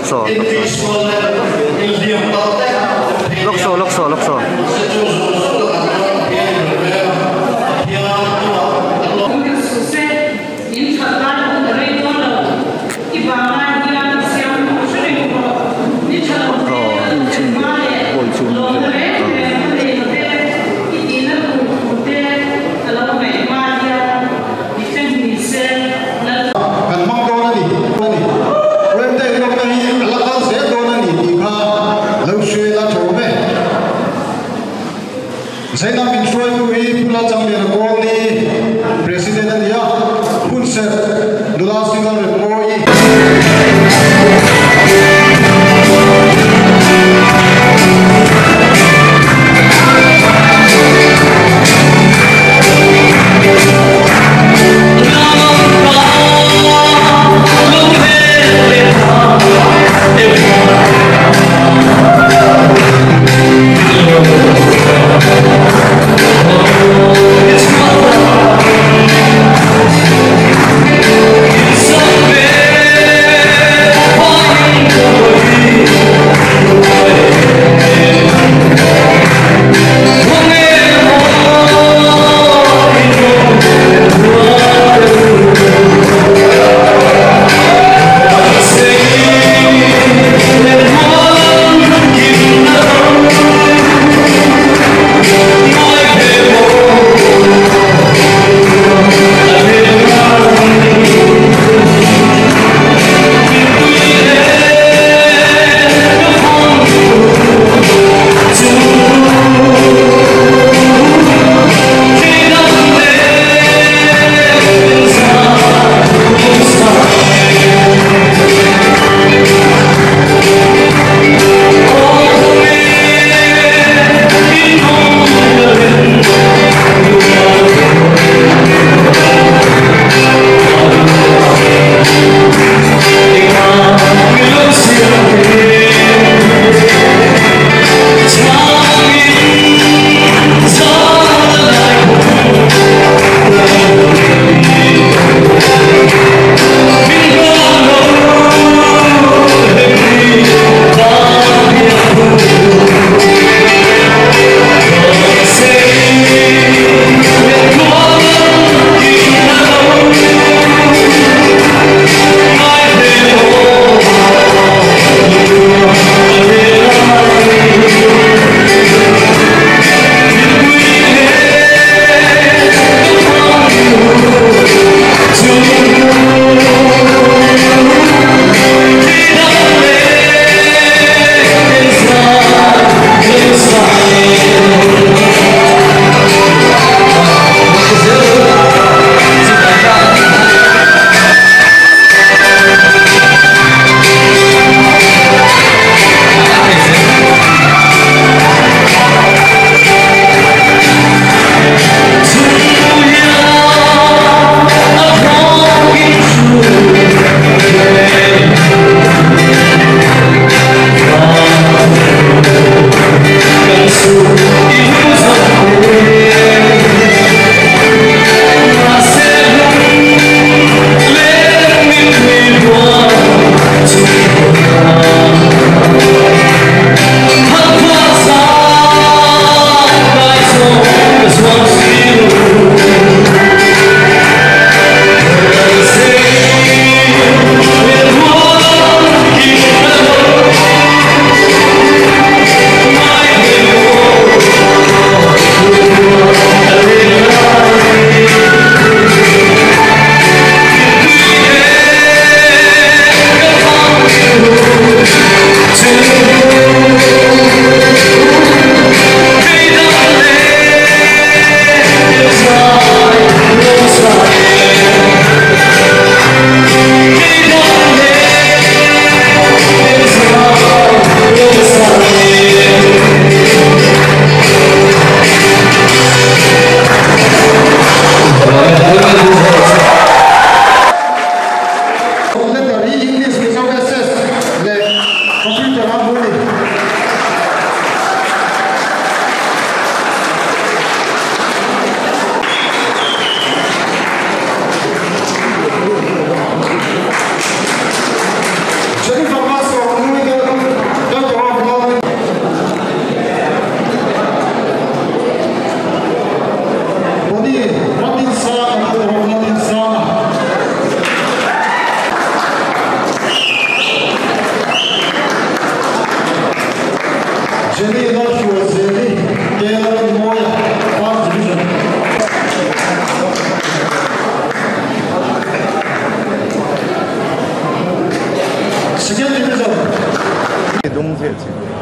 Lawk saw lawk saw lawk saw lawk saw lawk saw. Kan hmang dawn a ni a ni. Remte inawmna hi a la kal zel dawn a ni tih kha lo hre la tho ve. Zainam inhruaitu hi Pu Lalchangliana Kawlni President a ni a, Hunserh nula Single Remmawi.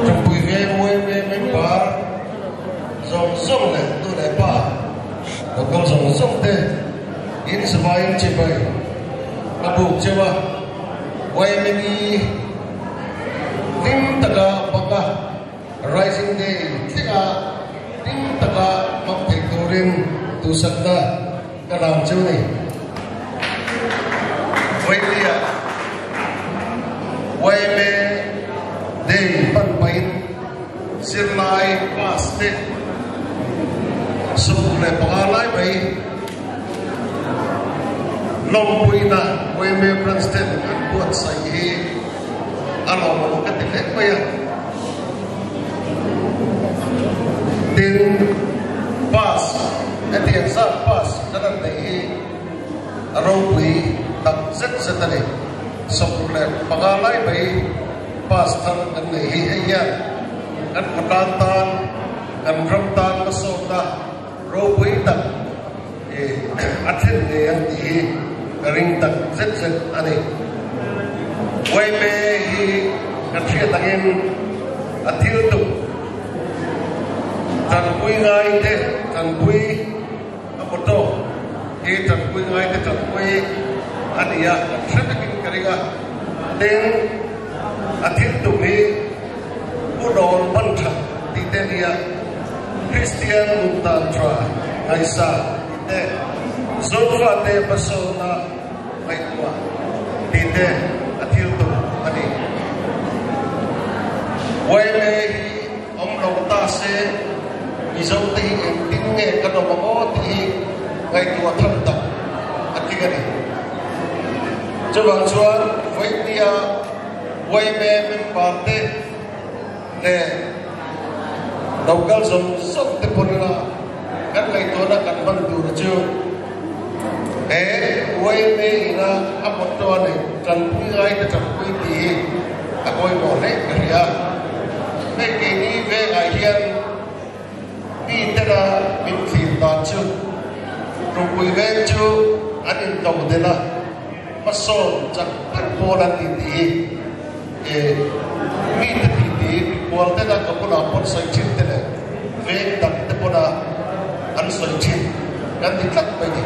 Ṭampui veng yma member zawng zawng leh nu leh pa local zawng zawng te in zavaiin chibai a buk cheu a, yma ni hlim taka banga Rising Day thlenga hlim taka hmang thei turin duhsakna ka ram cheu ni. Vawinia yma Day hman pahin zirlai class te 15 lai mai lawmpuina yma Branch ten an buatsaih hi a lawmawm ka ti hle mai a. Tin, pass hetiang zat pass kan han neih hi a ropui tak zet zet a ni. 65 lai mai pass thar kan neih hi hei hian kan khawtlang tan, kan ram tan hmasawnna ropui tak a thlen ngei ang tih hi ka ring tak zet zet a ni. Yma hi kan hriat angin a thil tum tanpui ngai te tanpui a motto hi tanpui ngai te tanpui a ni a, kan hre vekin ka ring a. Tin, a thil tum hi Pu Dawn hman that tih te a ni a, Kristian nun dan tha ngaihsa tih te, Zofate hmasawnna ngaihtuah tih te a thil tum a ni. Yma hi awm lo ta se Mizote hi engtin nge kan awm ang aw tih hi ngaihtuah tham tak a tling a ni. Chuvang chuan vawinia yma member te leh lo kal zawng zawng te pawnina kan ngaihtuahna kan hman tur chu he yma ina a motto a neih tanpui ngai te tanpui tih hi a pawimawh hle ka hria. Hei keini vengah hian mi tena min thlir dan chu Ṭumpui veng chu an into del a, hmasawn chak ber pawl an ni tih hi mi te tih tih mikhual tena ka bulah pawn sawi thin te leh veng dang te pawna an sawi thin kan ti tlat mai ni.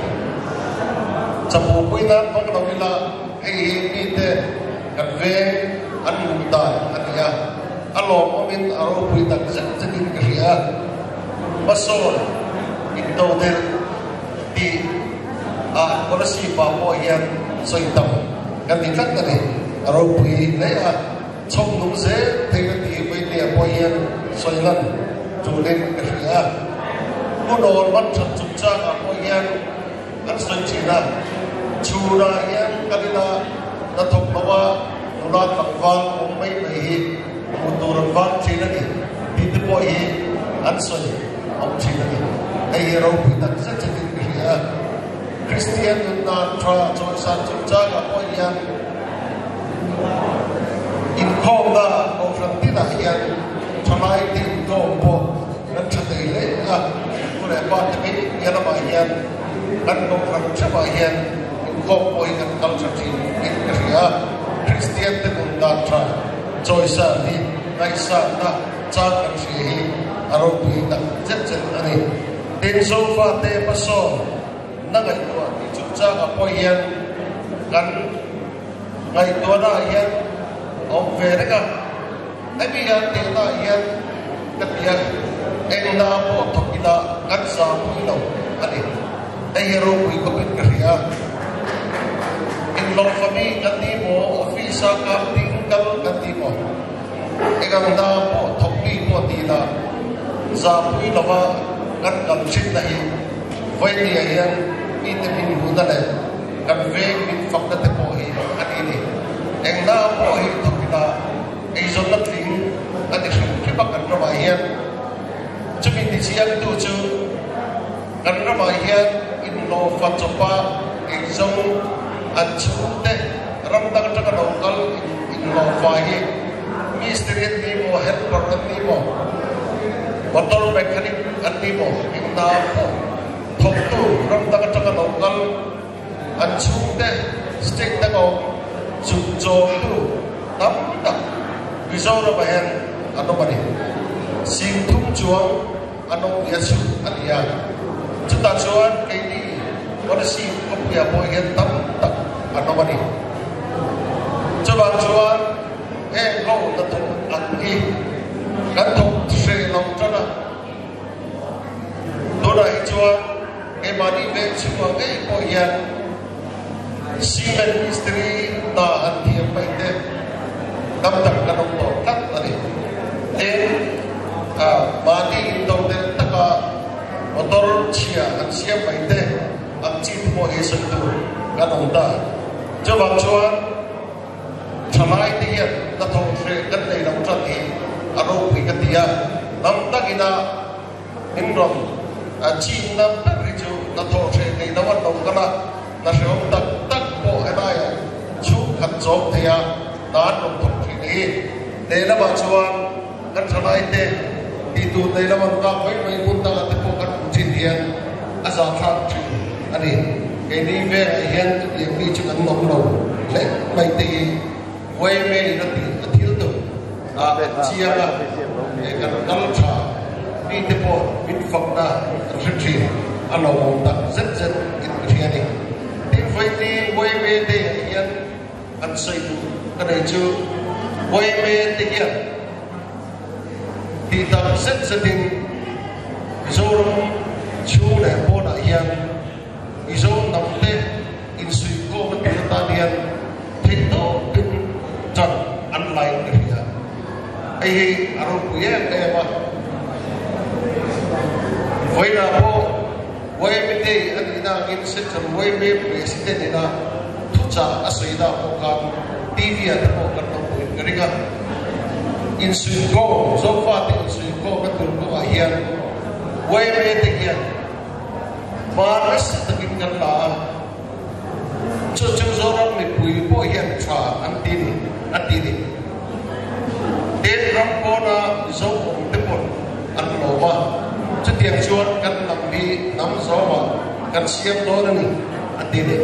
Chapo pui nan hmang lo ila hei hi mi te kan veng an hmuh dan a ni a, a lawmawmin a ropui tak zet zetin ka hria. Hmasawn intodelh tih ah policy pa pawh hian sawi tam kan ti tlat a ni. A ropui hle a, chhawm nung zel theihna tih vawinia pawh hian sawi lan tulin ka hria. Hunawl man that chungchangah pawh hian an sawi thin a, chhunah hian kan ina hnathawk lo a nula tlangval awm mai mai hi hmuh tur an vang thin a ni tih te pawh hi an sawi awm thin a ni. Hei hi ropui tak zet zetin ka hria a, Kristian nun dan tha chawisan chungchangah pawh hian inkhawmna Kohhran tinah hian thalai te inkhawm pawh kan tha thei hle a, nu leh pa te mai piah lamah hian kan Kohhran theuhah hian inkhawm pawh hi kan kal tha thin in ka hria a, Kristian te nun dan tha chawisan hi ngaihsanna chang kan hria hi a ropui tak zet zet a ni. Tin, Zofate hmasawn na ngaihtuah tih chungchangah pawh hian kan ngaihtuahnaah hian a awm ve reng a. Hemi an tehnaah hian ka ti a, eng hna pawh thawk ila kan zahpui lo a ni. Hei hi ropui khawpin ka hria. Inhlawhfa mi kan ni maw, office-a kap ding kal kan ni maw, eng ang hna pawh thawk mi pawh ti ila zahpui lova kan kal thinna hi vawinia hian mite min hmuhna leh kan veng min fakna te pawh hi a ni ni. Eng hna pawh hi thawk ila eizawnna tling a ni hrim hrim a kan ramah hian. Chumi tichiangtu chu kan ramah hian inhlawhfa chawpa eizawng an chhungte ram dang atanga lo kal inhlawhfa hi mistiri an ni maw, helper an ni maw, motor mechanic an ni maw, eng hna pawh thawktu ram dang atanga lo kal an chhungte state danga awm zuk chawmtu tam tak Mizoramah hian. an awm a ni. 30,000 chuang an awm nia chu a ni a. Chutah chuan keini Kolasib khawpuiah pawh hian tam tak an awm a ni. Chuvang chuan heng ho hnathawk ang hi kan thawk hreh lo tan a. Tunah hi chuan keimahni veng chhungah ngei pawh hian cement mistiri hna han thiam mai te tam tak kan awm tawh tlat a ni. Tin, mahni intodelh taka motor chhia han siam mai te ang chi te pawh hi sawi tur kan awm ta. Chuvang chuan Thalai te hian hnathawk hreh kan nei lo tan hi a ropui ka ti a, hnam dangina min rawn chinna ber hi chu hnathawh hreh nei lo an lo kal a, hna hrehawm tak tak pawh helaiah chhungkhat chawm thei a hna an rawn thawk thin hi. Lehlamah chuan kan thalai te tih tur nei lo an kak mai mai hmun dangah te pawh kan hmu thin hian a zahthlak thin a ni. Keini vengah hian chutiang mi chu kan awm lo hle mai te hi Huaime in a tih a thil tum a chiang a, kan kal tha mi te pawh min fakna an hre thin a lawmawm tak zet zet in ka hria a ni. Tin, vawiini Huaime day ah hian An sawi duh ka nei chu Huaime te hian tih tak zet zetin Mizoram chhung leh pawnah hian Mizo hnam te insuihkhawmna tur atan hian theihtawpin ṭan an lain ka hria. Hei hi a ropui em em a. Vawiinah pawh Huaime Day a nihna angin Central Huaime President ina Thuchah a sawi dah pawh khan TV ah te pawh kan lo hmuin ka ring a. Insuihkhawm, Zofate insuihkhawmna tur kawngah hian yma te hian hma nasa takin kan la a, chu chu Zoram mipui pawh hian tha an ti ni, a ti ni. Tin, ram pawna Mizo awm te pawh an lawm a, chutiang chuan kan hnam hi hnam zawmah kan siam dawn a ni. A ti ni.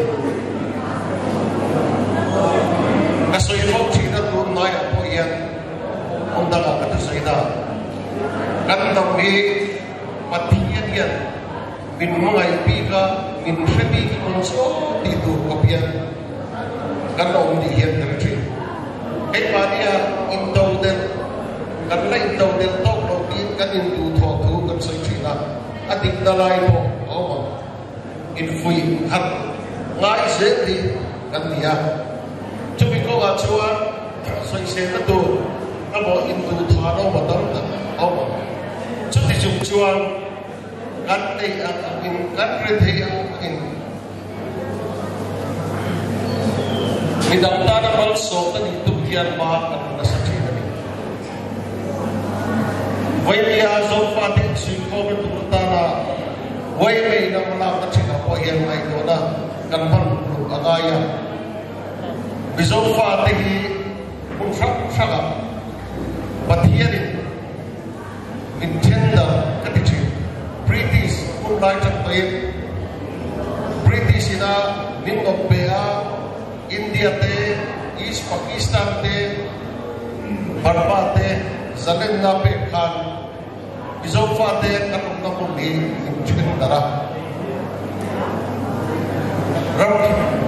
Ka sawi fo thin a, tun hnaiah pawh hian hmun dangah ka thusawi ta. Kan hnam hi Pathian hian min hmangaih bik a, min hre bik a rawn chaw tih tur khawp hian kan awm tih hian ka hre thin. Keimahnia intodelh, kan la intodelh tawk lo tiin kan induhthawh thu kan sawi thin a, a dikna lai pawh a awm ang. Infuih khat ngai zel hi kan ni a, chumi kawngah chuan sawiselna tur emaw induh than awm a tam tak a awm ang. Chuti chung chuan kan neih ang angin, kan ri theih ang angin midang tana malsawmna nih tum hian hma kan la nasa thin a ni. Vawinia Zofate insuihkhawmna tur atana Vawimeina hmalakna thinah pawh hian ngaihtuahna kan hman ruk a ngai a. Mizo fate hi hmun hrang hrangah Pathianin min then darh ka ti thin. British hun lai tang pawhin British ina min awp ve a, India te, East Pakistan te, Burma te zalenna pek khan Mizo fate kan awmna hmun hi min then darh a. Ram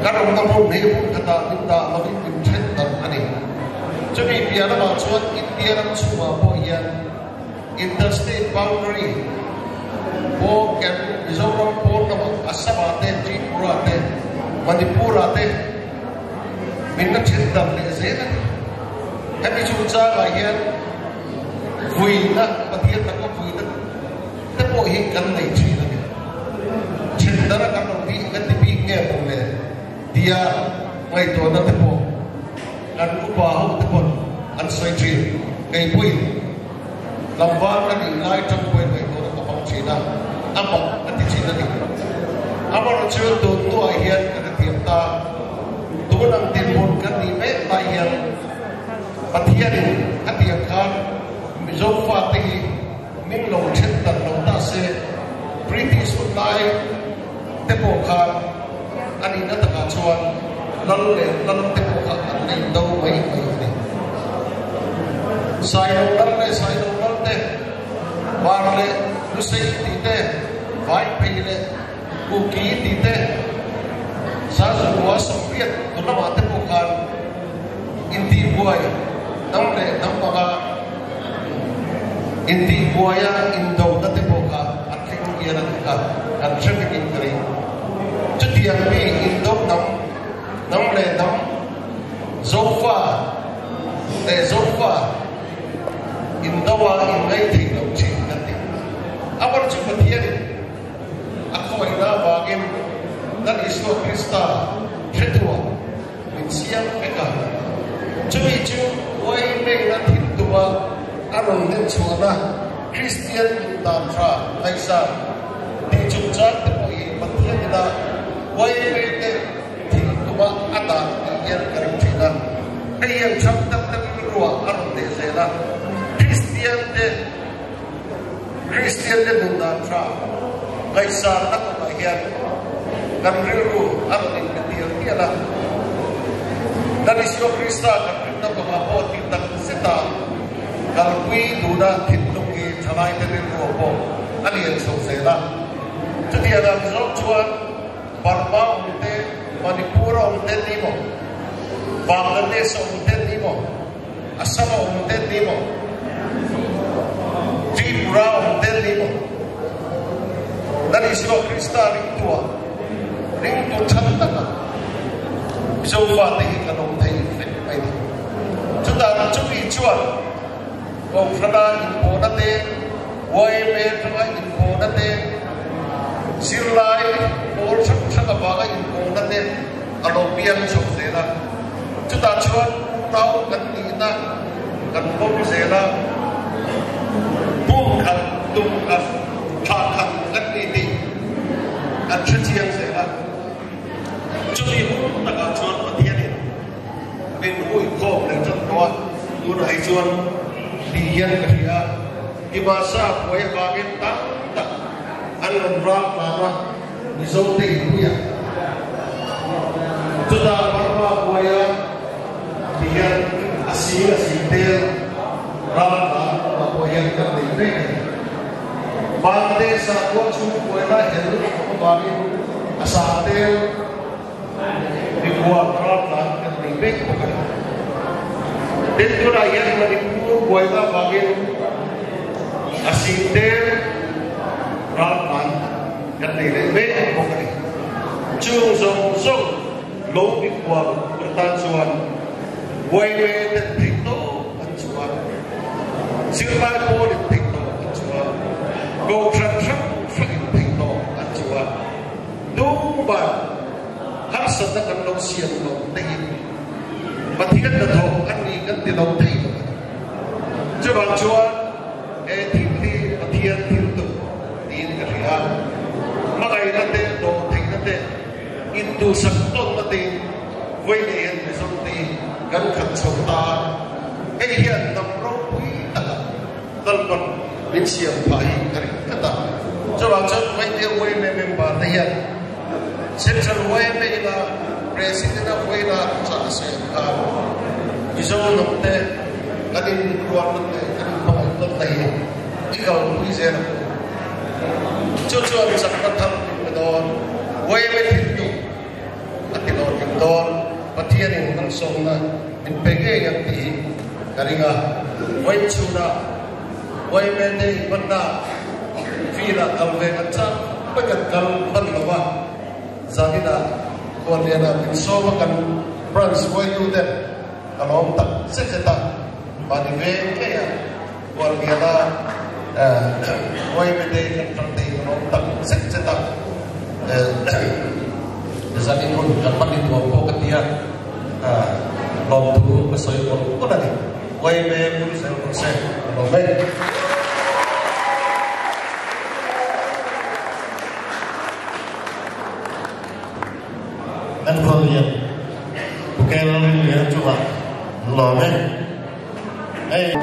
kan awmna hmun hi hmun khatah min dah lovin min then darh a ni. Chumi piah lamah chuan India ram chhungah pawh hian Interstate boundary pawh kan Mizoram pawn lamah Assam ah te, Tripura te, Manipur ah te min la then darh leh zel a ni. Hemi chungchangah hian vuina, Pathian laka vuina te pawh hi kan nei thin a ni. Then darh a kan lo bik kan ti bik nge maw le tia ngaihtuahna te pawh Kan upa ho te pawn an sawi thin. Kei pawhin tlangval ka nih lai tang pawhin ngaihtuahna ka hmang thin a, a mak ka ti thin a ni. Amaherawhchu tun hnuah hian ka hrethiam ta, tun ang dinhmun kan nih mek lai hian Pathianin a tiang khan Mizo fate hi min lo then tak lo ta se, British hun lai te pawh khan a nihna takah chuan lal leh lal te pawh kha an nei do mai mai a ni. Sailo lal leh Sailo lal te, Var leh Lusei tih te, Vaiphei leh Kuki tih te, Sazukua Sawmriat lamah te pawh khan intihbuai hnam leh hnam anga intihbuaia indona te pawh kha a thleng hian a nih kha kan hre vekin ka ring. Chutiang mi indo hnam, hnam leh hnam, Zofa leh Zofa indoa inngaihtheih loh thin kan ti. Amar chu Pathianin a khawngaihna avangin Lal Isua Krista hretuah min siam vek a. Chumi chu Uaimeina thil tuma a rawn len chhuahna Kristian indan tha ngaihsan tih chungchang te pawh hi Pathian ina Uaimei te thil tuma a dan tih hian ka ring thin a. Hei hian chhang tak takin ruah a rawn leh zel a, Kristian te Kristian te nun dan tha ngaihsanna kawngah hian kan rilru a rawn inpe tial tial a. Lal Isua Krista kan rinna kawngah pawh ti tak zeta kalpui duhna thinlung hi thalaite rilruah pawh a lian chho zel a. Chutiang ang zawng chuan Burma awm te, Manipur a awm te ni maw? Bangladesh a awm te ni maw? Assam a awm te ni maw? Tripura a awm te ni maw? Lal Isua Krista ringtua, ringtu tha taka Mizo fate hi kan awm thei vek mai ni. Chutah chumi chuan Kohhrana inpawhna te, YMA atanga inpawhna te, zirlai pawl hrang hrang avanga inpawhna te a lo piang chho zel a. Chutah chuan unau kan nihna kan pawm zel a, bum khat, tum khat, thla khat kan ni tih kan hre chiang zel a. Chumi hun takah chuan Pathianin min huikhawm leh tan tawh a, tunah hi chuan tih hian ka hria. Dimasa buai avangin tam tak an rawn ral tlan a, Mizote inpuia. Chutah Burma buaia ti hian a sing a sing tel ral tlan awmah pawh hian kan nei mek a ni. Bangladesh ah pawh chhung buaina hel awm avangin a sang tel Mibual ral tlan kan nei mek bawk a ni. Tin tunah hian Manipur buaina avangin a sing tel ral tlan kan nei leh mek bawk a ni. Chung zawng zawng lo mibual tur tan chuan Buaime ten theih tawp an chhuah a, zirlai pawlin theih tawp an chhuah a, kohhran hrang hrangin theih tawp an chhuah a. Tumah harsatna kan lo siam lo te hi Pathian hnathawk an ni kan ti lo thei lo a ni. Chuvang chuan he thil hi Pathian thil tum niin ka hria a, hmangaihna te, dawhtheihna te, intuhsak tawnna tein vawi nei hian Mizo te hi kan khat chho ta a, hei hian hnam ropui taka Lalpan min siam phah hi ka ring tlat a, chuvang chuan Vaite yma member te hian Central yma ina President a vawiina chah a siam khan Mizo lam te kan inrualna te kan inhmangaih tawnna hi i kalpui zel ang u. Chu chuan chakna thar min pe dawn, yma thinlung a ti hlawhtling dawn, Pathianin malsawmna min pe ngei ang tih hi ka ring a. Vawiin chhunah yma te inhmanna field-ah kal ve kan chak mai kan kal hman lo va, zaninah Khuallianah min sawm a kan branch hruaituten ka lawm tak zet zet a, mahni veng ngeia Khualliana yma te kan hrang te hi ka lawm tak zet zet a. Zanin hun kan hman ni tuam pawh ka ti a, lawmthu ka sawi mawlh mawlh a ni. Yma bul zel rawh se, ka lawm e. Kan khuallian Pu Kel Rinlian chungah lawm e. Hei.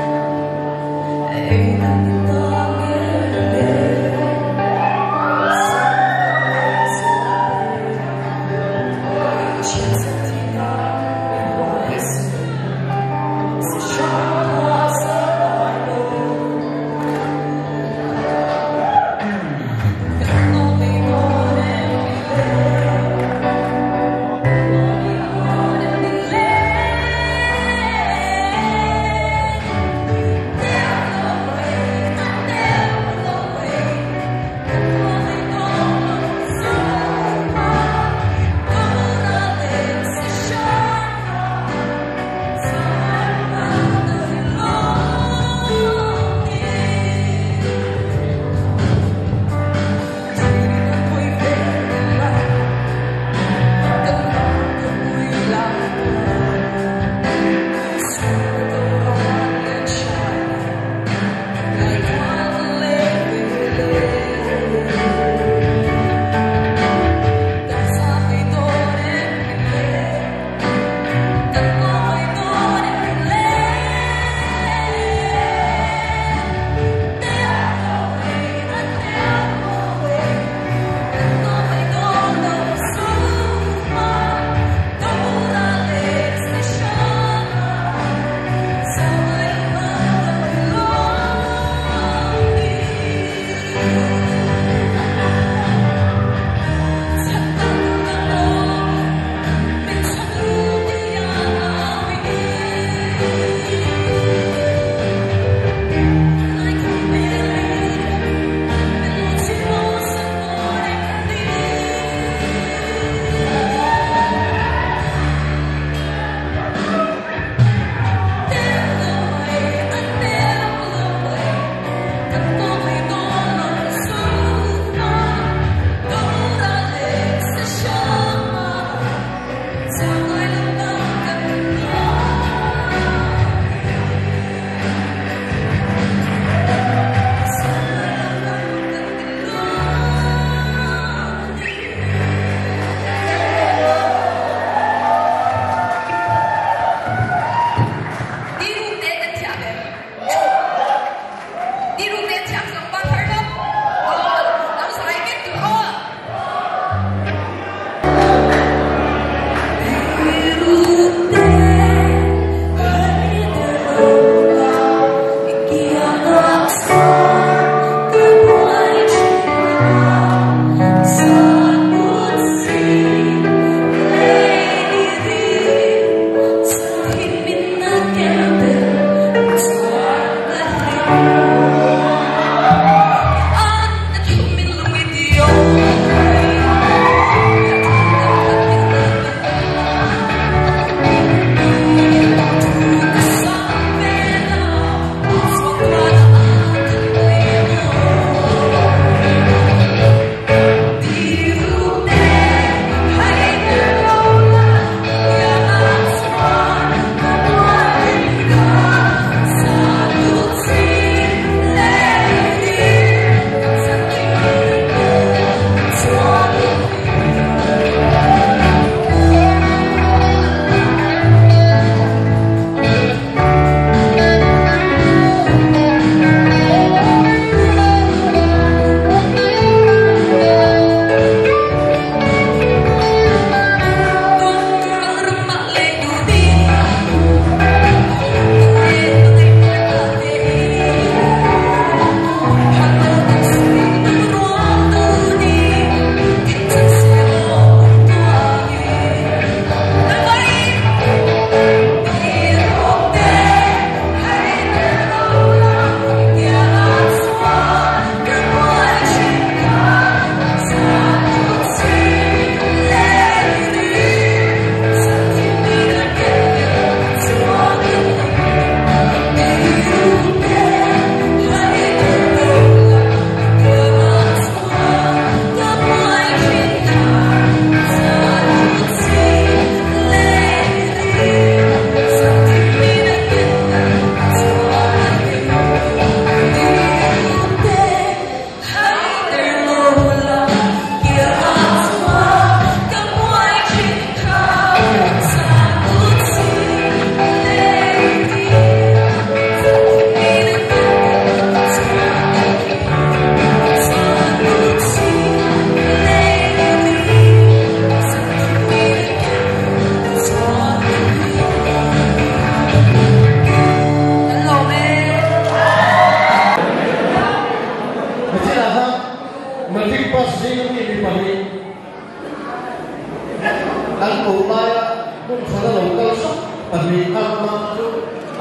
Pahnih kha hma chu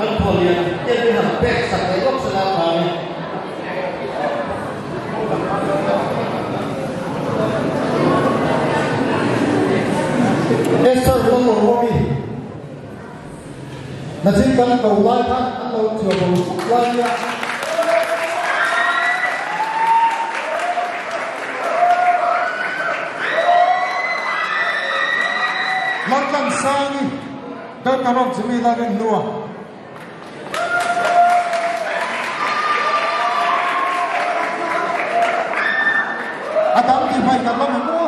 an thaw lian ten min han pek sak leh lawk sela a ni. Esther Lalawmi Nachin kan ko lai khan an lo chhuah bo suk lai nia. Laltlansangi Doctor of Jimmy Lalrinhlua. A dang ti hmai kan lam ang u.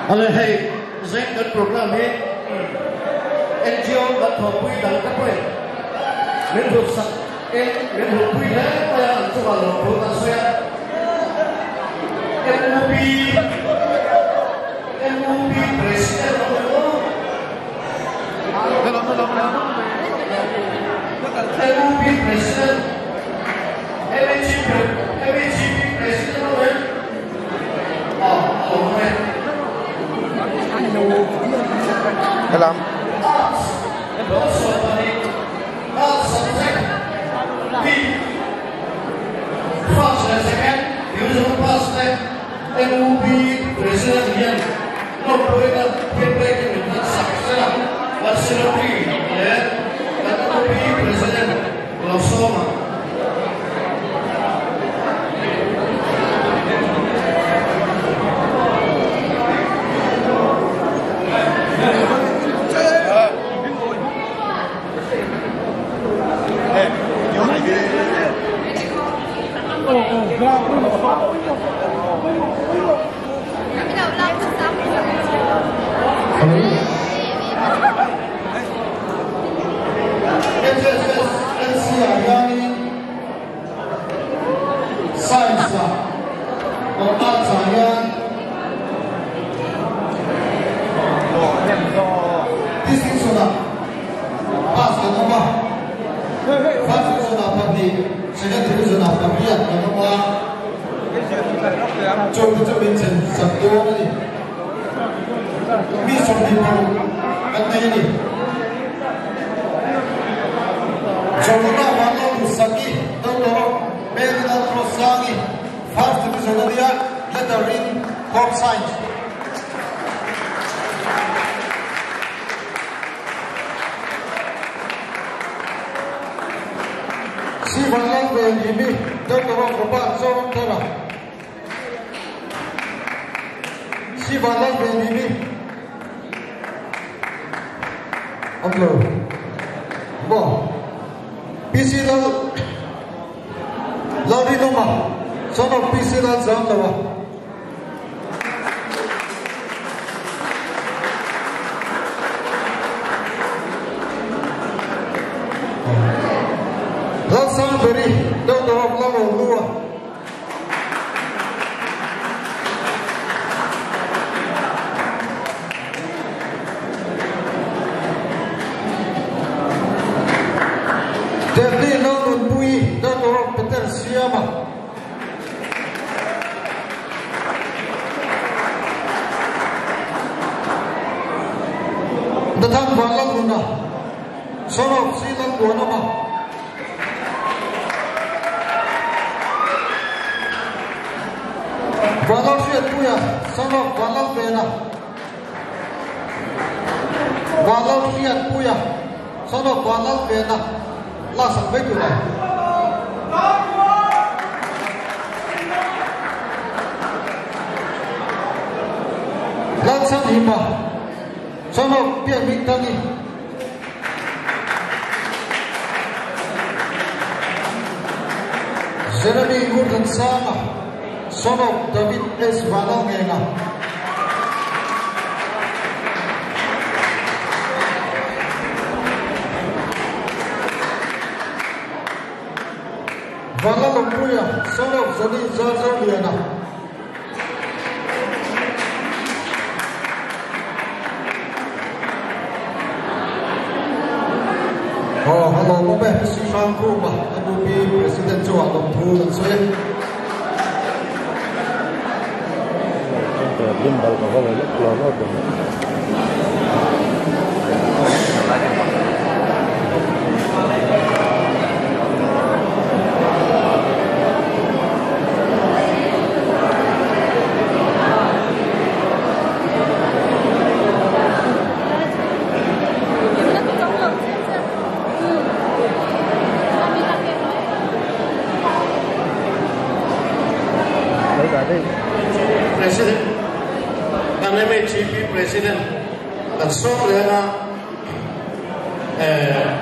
Ale hei zeng kan program hi NGO kan thawhpui dang te pawhin min hlut sak in min hlutpui hle mai a, an chungah lawmthu kan sawi a. MUP MUP President awm em aw? MUP President MHP MHP President awm em? Aw, a awm e. Helam. Arts, Lawmsawm pahnih, Arts subject, B, First leh Second Division pass te MUP President hian lawmpuina thilpek in min hman sak sela, kan Secretary leh kan MUP President Lawmsawma. HSS NC ah hianin Science ah or Arts ah hian Distinction ah pass kan awm a, First Division ah pahnih, Second Division ah pariat kan awm a, chung te chu min chen sak dawn a ni. Mi 26 kan nei a ni. Jordan Vanlalduhsaki, Doctor of Medical Cross Sangi, First Division a nia, Letter in Crop Science. Si Vanlalvenhimi, Doctor of Robert Zoramthara. Si Vanlalvenhimi. Awm lo. Maw? PC Lal Lalrinawma, son of PC Lalzamloa. Lalsangberi, Doctor of Lalrohlua. Delhi Lalnunpuii, Doctor of Peter Siama. Nathan Vanlalnuna, son of C. Lalbuanawma. Vanlalhriatpuia, son of Vanlalvena. Vanlalhriatpuia, son of Vanlalvena. Last ang mai tur a. Lalchhanhima, son of Pianhmingthangi. Jeremy Ngurthansanga, son of David S. Vanlalngenga. Vanlalawmpuia, son of Zani Zarzoliana. Aw, a lawmawm e, Sri Hrangkhuma, MUP President chuan lawmthu an sawi. Gimbal ka va la lek lo lo ber. President kan MHCP President kan sawm leh anga eh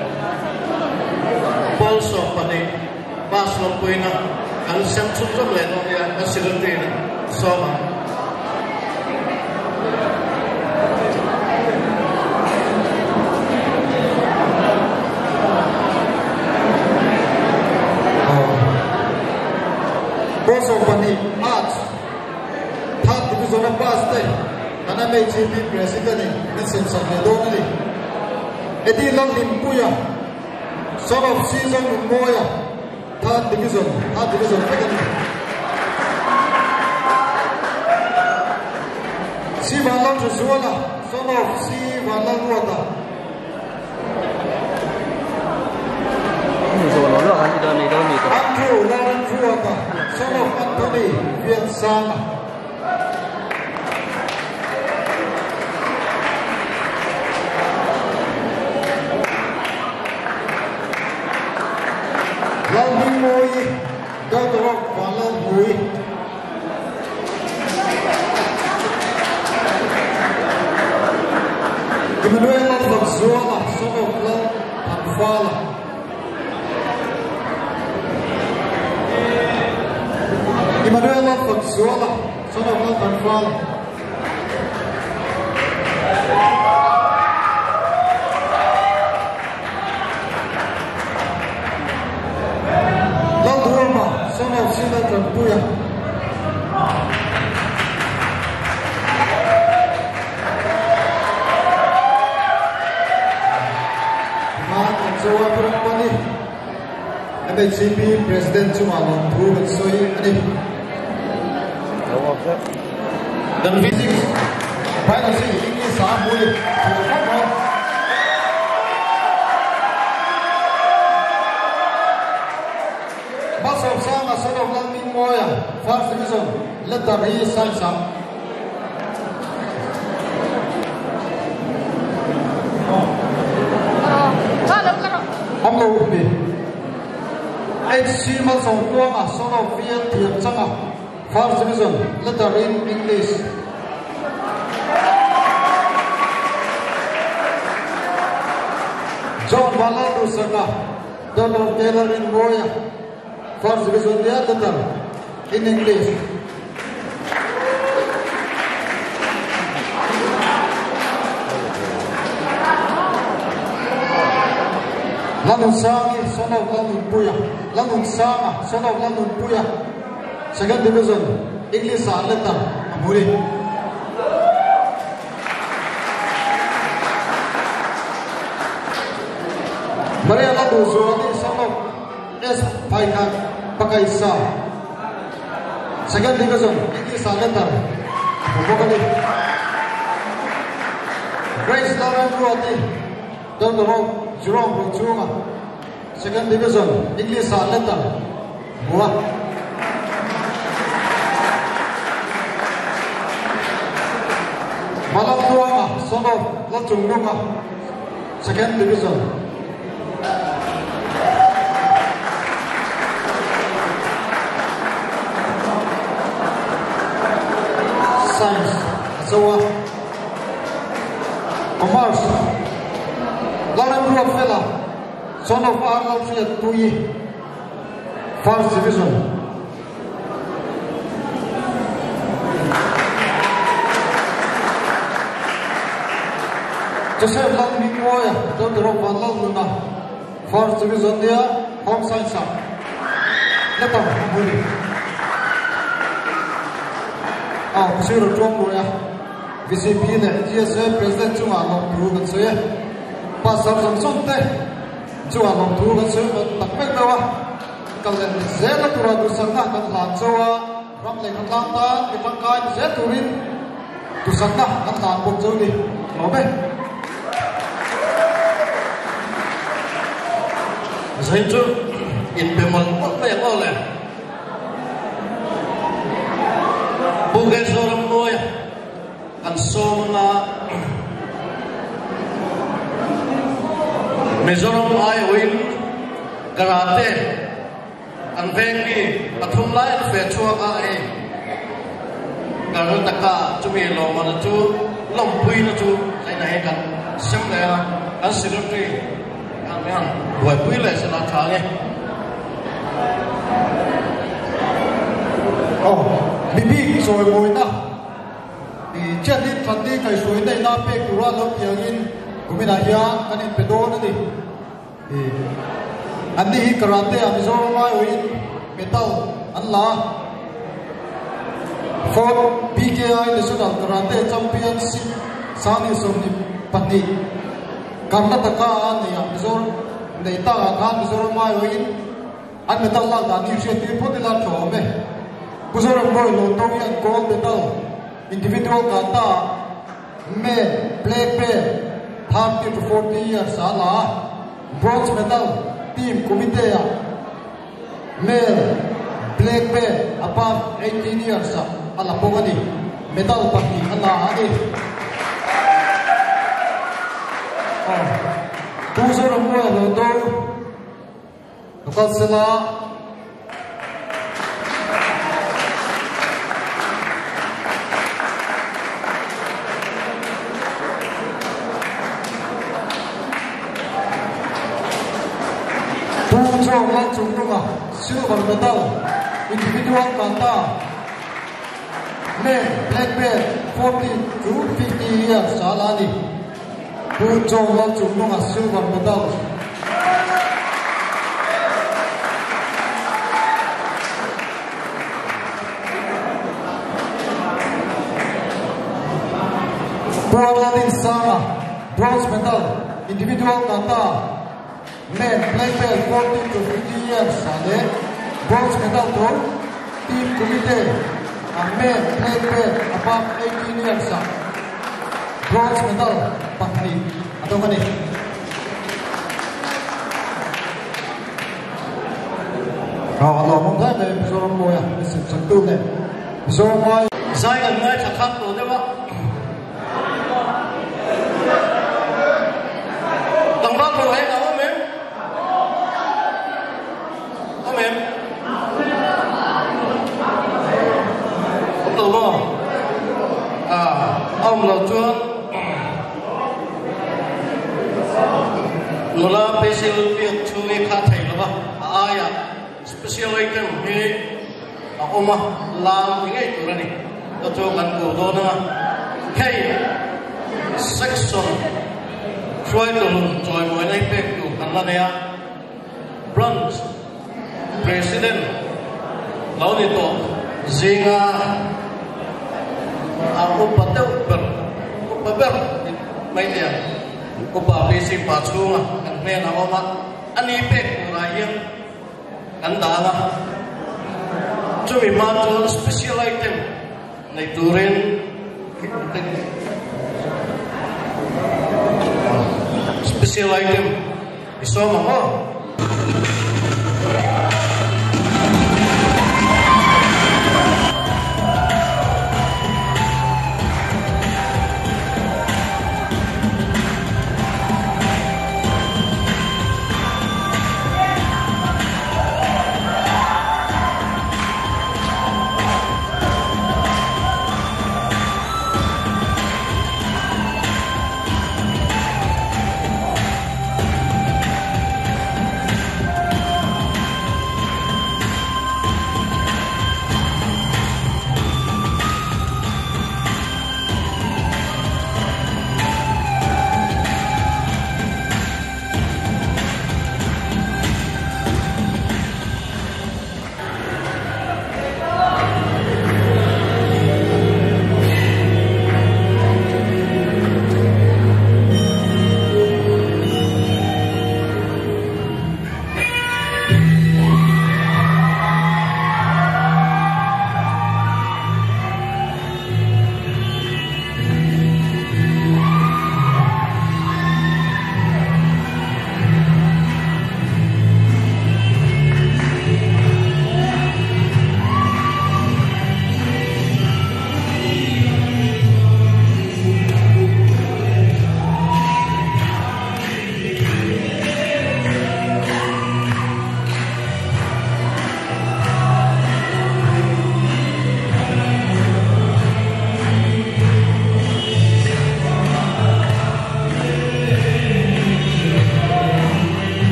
pawl 12 pass lawmpuina kan sem chhunzawm leh dawn nia kan secretary in sawm ang. Pawl 12 Arts Third Division a pass te kan MHCP President in min sem sak leh dawn a ni. Eddie Lalhlimpuia Son of Season Nunmawia Third Division Third Division vek a ni. Si Vanlalthazuala Son of Si Vanlalruata. Andrew Lalremruata Son of Anthony Viansanga. Lalhmingmawii Daughter of Vanlalhmui. Emmanuel Lalfakzuala Son of Lalthanfala. Emmanuel Lalfakzuala Son of Lalthanfala. Lalduama Son of Sina Tanpuia. Timan an zo a Puram Pani MHCP President chungah lawmthu kan sawi a ni. Dan Physics, Biology, English ah hmu ni thur khawp mai. Malsawmsanga Son of Lalmingmawia First Division letter hi Science ah. Awm lo ni. HC Malsawmtluanga Son of VL Thiamchanga First Division letter in English. John Vanlalduhsaka Daughter of Taylor Rinmawia First Division nia letter in English. Lalnunsangi Son of Lalnunpuia Lalnunsanga Son of Lalnunpuia Second Division English ah letter a hmu ni. Maria Lalduhzuali Son of S Paikhat Pakaisa Second Division English ah letter a hmu bawk a ni. Grace Lalremruati Daughter of Jerome Rochunga Second Division English ah letter a hmu a. Malamtluanga Son of Lalchungnunga Second Division. Science a cho a. Commerce Lalremruatfela Son of R Lalhriatpuii First Division. Joseph Lalhmingmawia Daughter of Vanlalnuna First Division nia Home Science ah letter a hmu ni. Aw Pasir Tuangluaia VCP leh GSA President chungah lawmthu kan sawi e. Pastor zawng zawng te chungah lawmthu kan sawi tak mek deuh a. Kal leh zela tura duhsakna kan hlan chauh a, ram leh khawtlang tan mi tangkai ni zel turin. Duhsakna kan hlan bawk chu ni lawm e. Zai chu inpe mawlh mawlh mai ang aw le. Pu Kezoram Mawia kan sawm anga Mizoram aiawhin Karate An veng mi pathum lai an fe chhuak a, hei Karnataka chumi lawmana chu lawmpuina chu zaina hi kan sem leh a, kan secretary khan mi han buaipui leh sela tha nge. Aw, mi bik chawimawina i chiatin thatni kaihhruaina ina pek tura lo tiangin kuminah hian kan inpe dawn a ni. Anni hi karate ah Mizoram aiawhin medal an la a, Fourth BKI National Karate Championship 2022 Karnataka a neih ah Mizoram neih tak ah khan Mizoram aiawhin an medal lak dan hi hriattir phawt ila a tha awm e. Pu Zorambawi Lawntawng hian gold medal individual kata ah Men black belt 30 to 40 years a la a, bronze medal team kumite ah male black belt above 18 years ah a la bawk a ni. Medal pahnih a la a ni. Pu Zorammuai Hlawndo Local sela. Pu John Lalchungnunga silver medal individual kata men black belt 40 to 50 years a la ni. Pu John Lalchungnunga silver medal. Pu Lalin Sanga bronze medal individual kata men black belt 40 to 50 years ah leh bronze medal tur team kumite ah men black belt above 18 years ah bronze medal pahnih a dawng a ni. Aw a lawmawm hle mai Mizoram Mawia min sim sak tu leh Mizoram Mawia. Zai kan ngaithla khat tawh deuh a. Tlangval ro heng a awm em? Awm em? Awm lo maw? Ah, a awm lo chuan nula pesil biak chhungi kha thei lo va, a aiah special item hi a awm a, lam ni ngei tur a ni. Ka chu kan ko dawn anga, hei section hruaitu lung chawimawina hi pek tur kan la nei a, branch president lo ni tawh zinga a upa deuh ber, upa ber ni mai thei ang, upa PC pa chhunga kan hnenah a awm a, a ni pek turah hian Kan dang a, chumi hma chuan special item nei turin special item i sawm ang aw.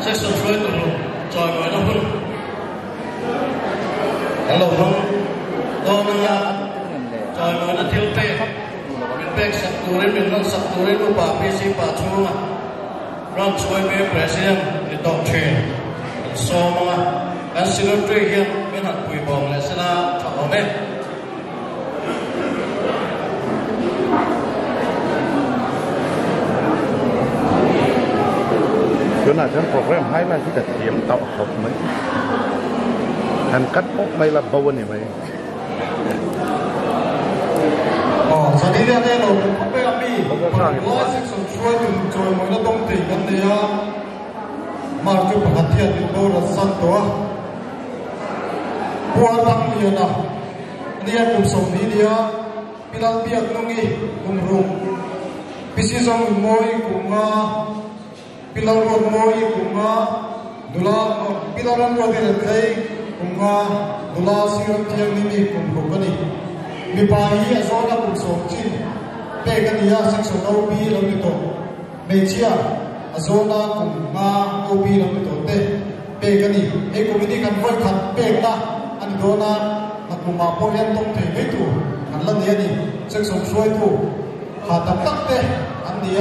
Section hruaitu hlun chawimawina hun kan lo hmang dawn anga chawimawina thil pek min pek sak turin min hman sak turin upa PC pa chhunga Branch YMA President ni tawh thin kan sawm anga kan Secretary hian min han pui bawm leh sela tha awm e. Tunah chuan program highlight hi ka thiam tawh khawp mai. Han cut pawp mai la bo a ni mai. Aw, Zaniria te lo hmu khawp mai a mi Parkua section hruaitu chawimawina dawng thei kan nei a, Mark chu pakhat hian min boral san tawh a. Pual Thangliana ania kum 20 nia Pilal Biak Nungi kum ruk, Pisi Zawng Mawi kum nga, Pilal Ruat Mawi kum nga, Nula Pilal Ram Ruat i Rentlei kum nga, Nula Siram Thianghlim i kum ruk a ni. Mipa hi a zawna kum 10 chin pek a ni a, section OB lo ni tawh. Hmeichhia a zawna kum nga OB lo ni tawh te pek a ni. Hei committee kan vawi khat pekna a ni dawn a, nakumah pawh hian tawng thei mai tur kan la nei a ni. Section hruaitu ha tak tak te an ni a,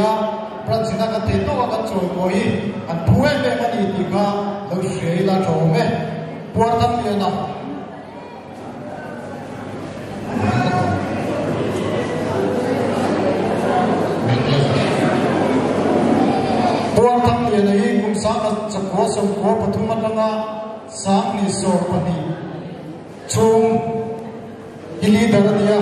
branch ina kan thei tawk a kan chawi pawh hi an phu em em a ni tih kha lo hria ila tha awm e. Puarthangliana. Puarthangliana hi kum 1993 atanga 2020 chhung hi leader a ni a.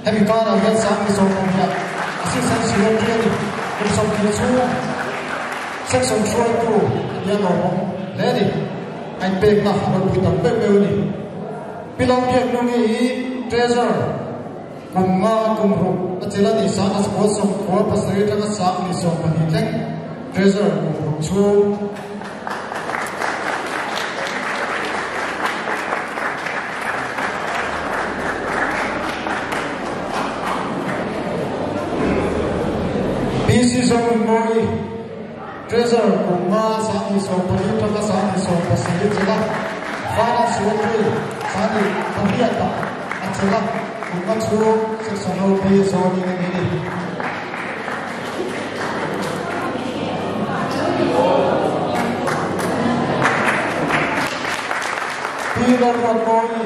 Hemi karah hian 2020 assistant secretary a ni. Kum 20 chhung section hruaitu a ni a lawmawm hle a ni. A inpekna a ropui tak meuh meuh a ni. Pi Lalbiak Nungi hi treasurer kum nga kum ruk a chelh a ni. 1997 atanga 2020 thleng treasurer kum ruk chhung. PC Zorinmawi Treasurer kum nga 2014 atanga 2017 chelh a, Finance Secretary 2008 ah a chelh a, kum nga chhung Section OP zawnin a ni a ni. Pi Lalruatmawi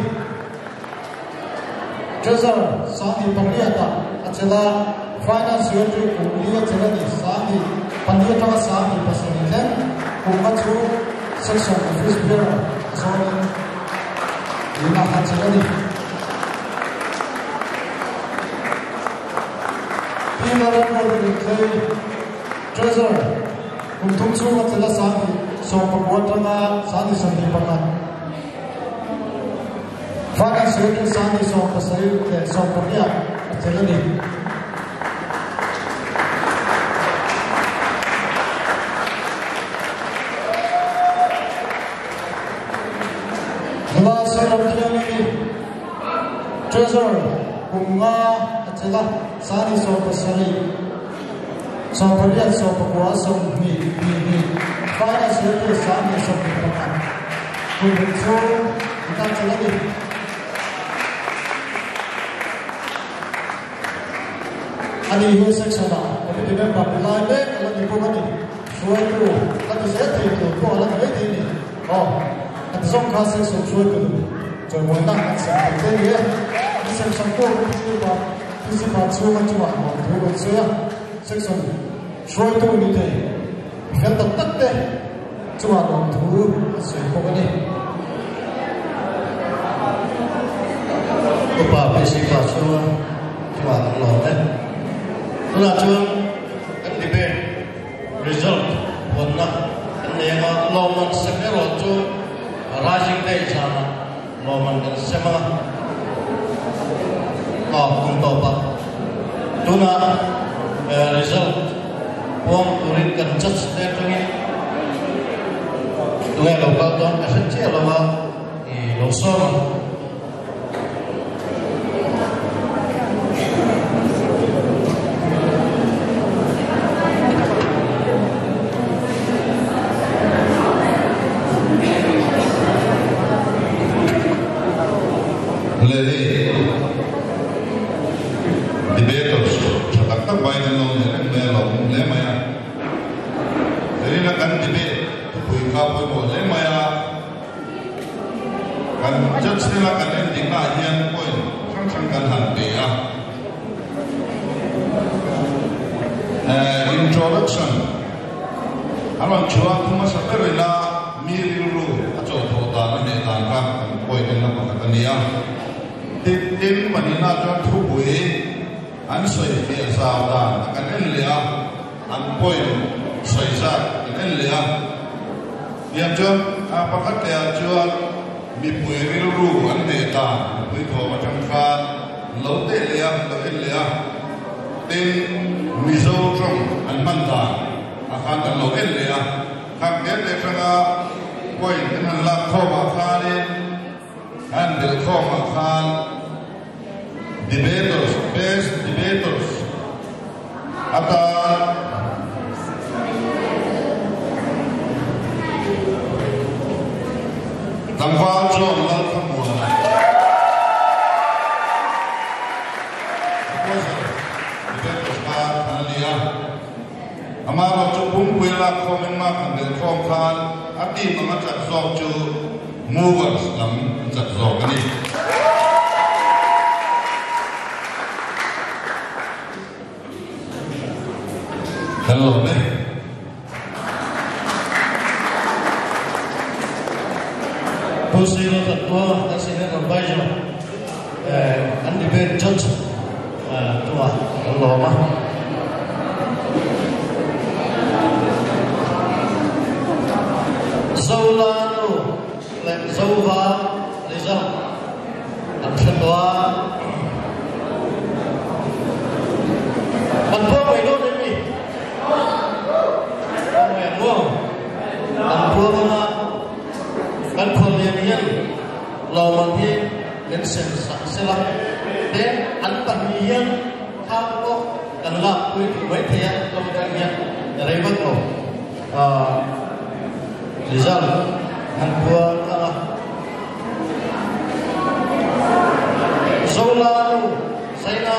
Treasurer 2008 ah a chelh a, Finance Secretary kum li a chelh a ni. 2004 atanga 2007 thleng kum nga chhung Section Office Bearer zawnin lina a chelh a ni. Pi Lalruatmawi Rintlei Treasurer kum thum chhung a chelh a 2019 atanga 2021 Finance Secretary 2017 leh 18 a chelh a ni. Nula Siram Thianghlim Treasurer kum nga a chelh a, 2017 18 19 20 22 Finance Secretary 2021 kum ruk chhung a chelh a ni. Ani hi section ah committee member ni lai mek a la ni bawk a ni. Hruaitu la ti zel thei tur pawh a la ni mai thei a ni. Aw, a ti zawng kha section hruaitu chawimawina an sem thei te a ni e. An sem sak pawh PC pa PC pa chhunga chungah nuam thu kan sawi a. Section hruaitu ni thei fel tak tak te chungah nuam thu an sawi bawk a ni. Upa PC pa chhunga chungah kan lawm e. Tunah chuan kan debate result huanna kan nei anga lawmman sem erawh chu Rising Day zanah lawmman kan sem anga aw kum tawpah tunah result puang turin kan judge te atangin tunge lo kal dawn ka hre chiah lo a i lo sawm ang. Debate thupui kha pawimawh hle mai a, kan judge te la kan en dikna ah hian point hrang hrang kan han pe a. Introduction a rawn chhuah thu hmasa ber ila mi rilru a chawhthawh dan a hneh dan kha kan point enna pakhat a ni a. Tin, tin pahnihna chuan thupui an sawi fiah zau dan a kan en leh a, an point sawi zat kan en leh a. Tiang chuan pakhat leh ah chuan mipui rilru an hneh dan mipui thawm atang khan lo teh leh a, lo en leh a. Tin, Mizo tawng an hman dan ah khan kan lo en leh a. Khang tel leh atanga point kan han lak khawm ah khanin an belh khawm ah khan Debaters, Best Debaters atan tlangval John Lalthamuana Proposal Debaters kha an a ni a. Amaherawh chu pumpui lak khawm engmah kan belh khawm khan a team anga chak zawk chu Movers lam an chak zawk a ni. Kan lawm e. Pu Silo Thatpua kan senior advisor an debate judge tumah kan lawm a. Zolanu leh Zova result an hre tawh a. Kan phuang mai dawn em ni? Phuang mai ang maw? Kan phuang anga kan khuallian hian lawmman hi min sem sak sela te an pahnih hian thang pawh kan lak pui duh mai thei a tlawm atang hian rei vak lo result han puang anga Zolanu Zaina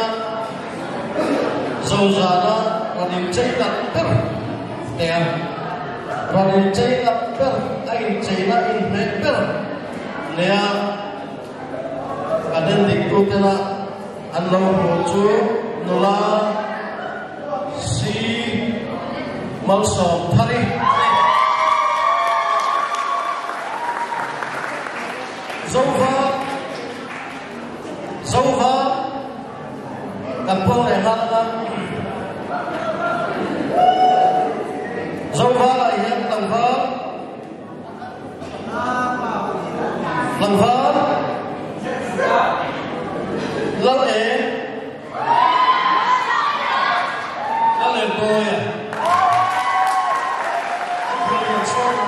Zozana rawn inchei nalh ber nia rawn inchei nalh ber a incheina inhmeh ber nia kan en dik tu tena an lo hmuh chu nula si malsawm thari a ni. Zova Zova kan puang leh nghal anga Zova ah hian tlangval Tlangval Lal eng Lal eng Bawia An phul lian chhuak a.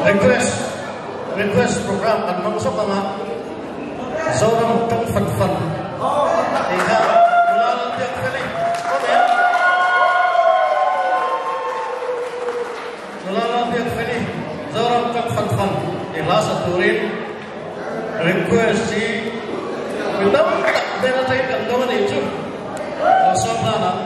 Request request program kan hmang zawk anga Zoram tang fan fan tih kha nula lo biak fel i awm em? Nula lo biak fel i Zoram tang fan fan tih hla sa turin Request hi mi tam tak hmel atangin kan dawng a nih chu lo sawm hlan ang.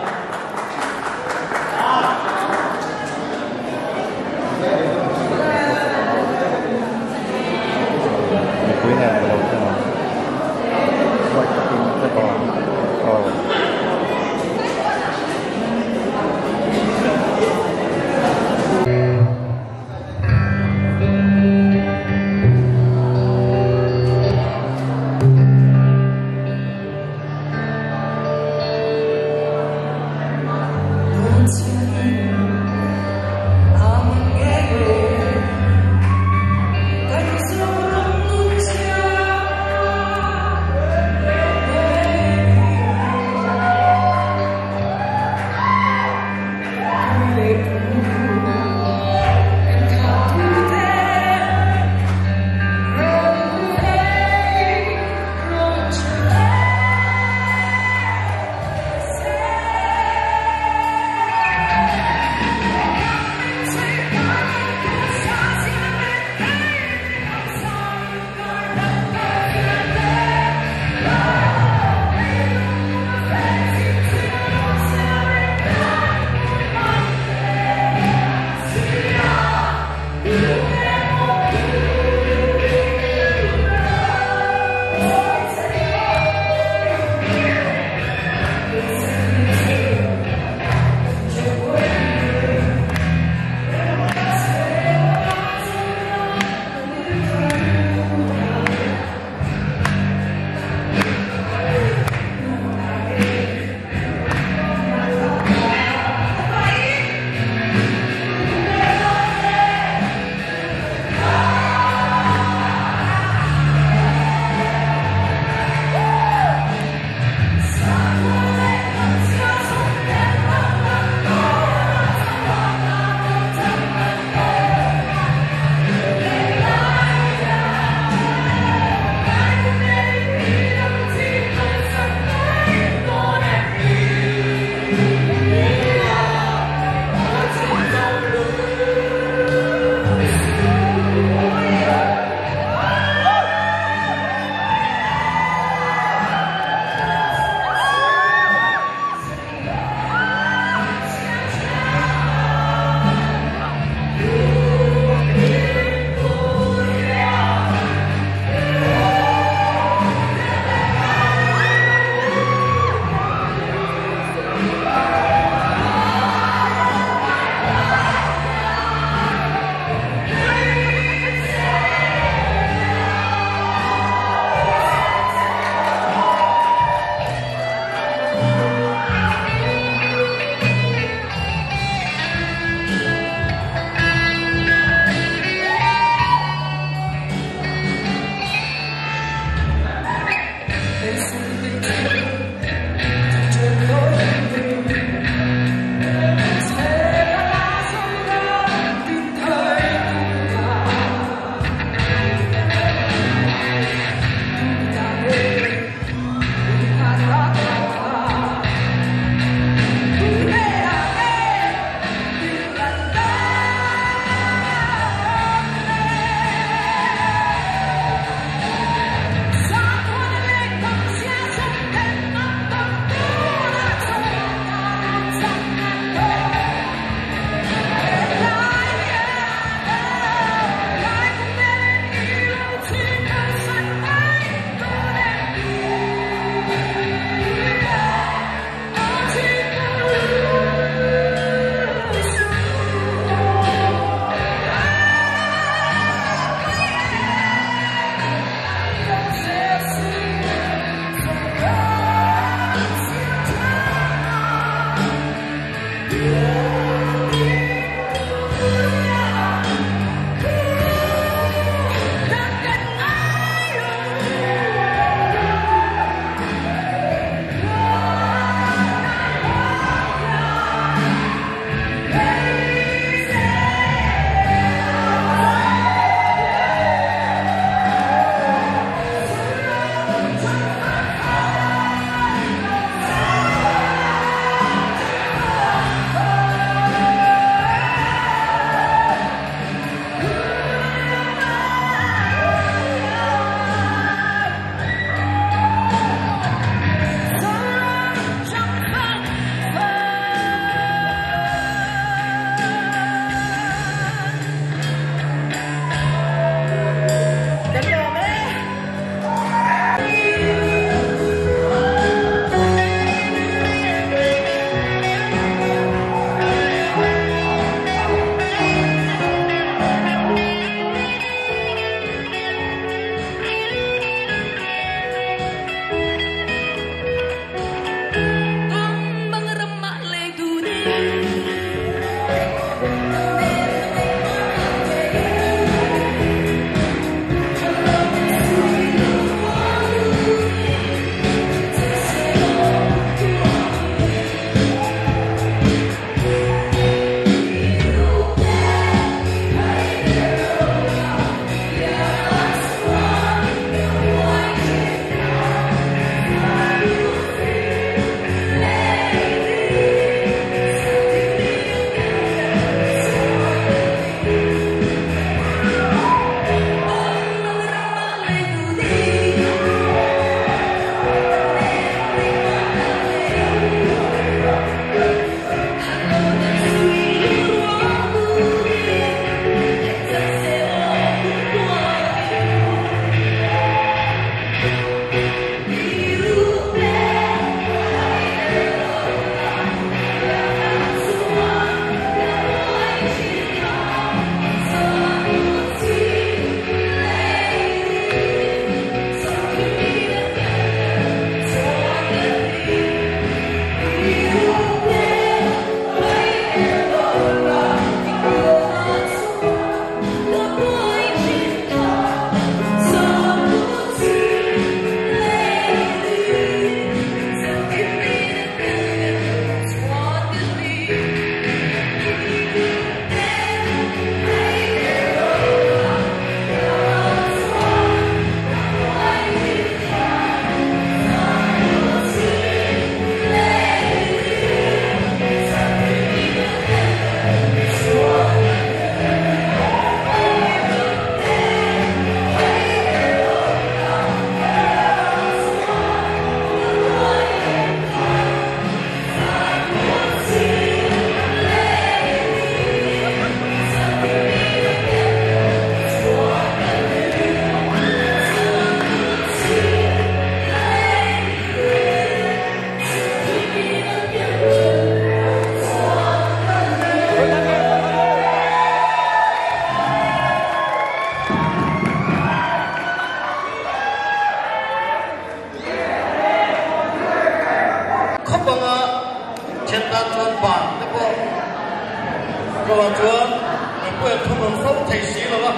pawh in thunun fo thei si lo a,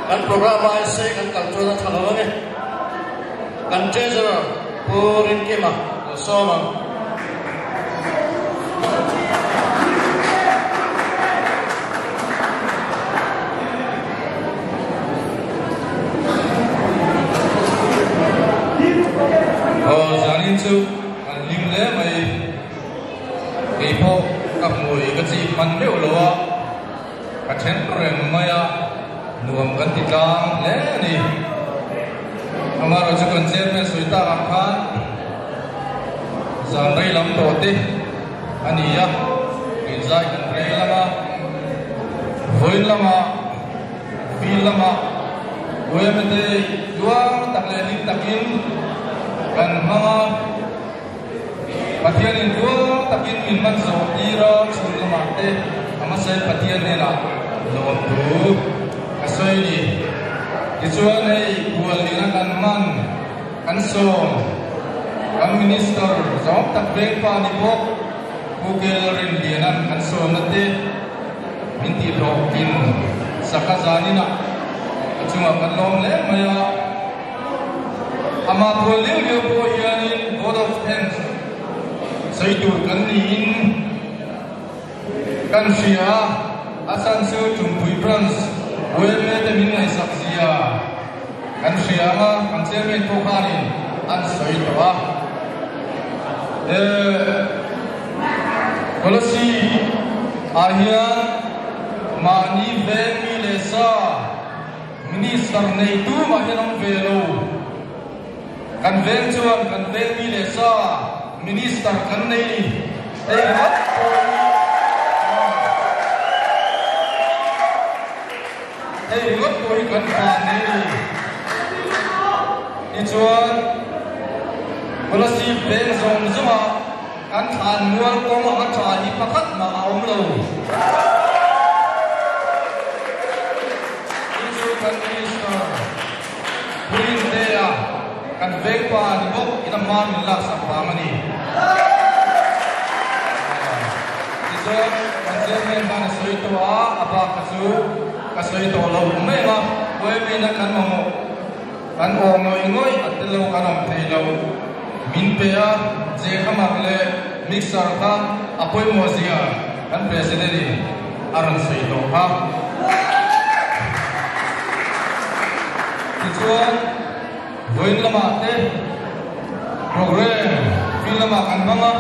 kan program a aise kan kal chuan a tha lo ang e. Kan Treasurer Pu Rinkima lo sawm ang. Aw zanin chu an hlim hle mai. Kei pawh ka hmui ka chip hman meuh lo a, ka then reng mai a, nuam kan ti tlang hle a ni. Amaherawhchu kan chairman sawi tak ang khan zan rei lam tawh te a ni a, inzai kan rei lam a, vawiin lamah field lamah Uemete tluang tak leh hlim takin kan hmang a. Pathianin tluang takin min man zawh tir a, chhun lamah te a hmasain Pathian hnenah lawmtu ka sawi ni. Tichuan hei Bualliana kan man, kan sawm, kan Minister zawng tak vengpa ni bawk Pu Kelrin Lianan kan sawmna te min tihhlawhtlin sak a zaninah a chungah kan lawm hle mai a. Amah phuan liau liau pawh hianin Vote of Thanks sawi tur kan niin kan hria a, a chhan chu Tumpui Branch yma te min ngaihsak zia kan hria ang a, kan Chairman pawh khanin an sawi tawh a. Policy ah hian mahni veng mi leh sa, Minister nei tu mah hian awm ve lo. Kan veng chuan kan veng mi leh sa Minister kan nei ni. Hei ringawt pawh hi Hei ringawt pawh hi kan van nei ni. Tichuan Kolasib veng zawng zawngah kan thlan mual kawng a tha hi pakhat mah a awm lo. Chu chu kan Minister Purintea kan vengpa ni bawk in a hma min laksak vang a ni. Tichuan kan Chairman khan a sawi tawh a, a bak kha chu ka sawi tawh lo mai ang a, Huaimena kan mamawh. Kan aw ngawih ngawih a tel lo kan awm thei lo. Min pe a, Jekhamar leh mixer kha a pawimawh zia kan President in a rawn sawi tawh kha. Tichuan, vawiin lamah te program field lamah kan hmang a,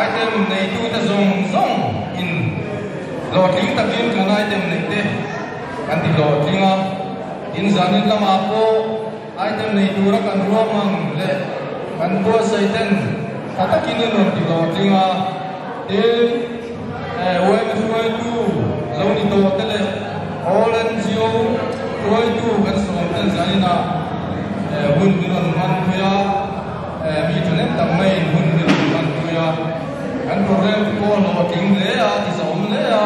item neitute zawng zawng in hlawhtling takin kan item neihte kan ti hlawhtling a. In zanin lamah pawh item nei tura kan ruahman leh kan buatsaih ten tha takin in rawn ti hlawhtling a, tin yma hruaitu lo ni tawh te leh all NGO hruaitu kan sawm ten zaninah hun min rawn hman pui a, mi thahnem tak maiin hun min rawn hman pui a, kan program te pawh hlawhtling hle a, ti zahawm hle a.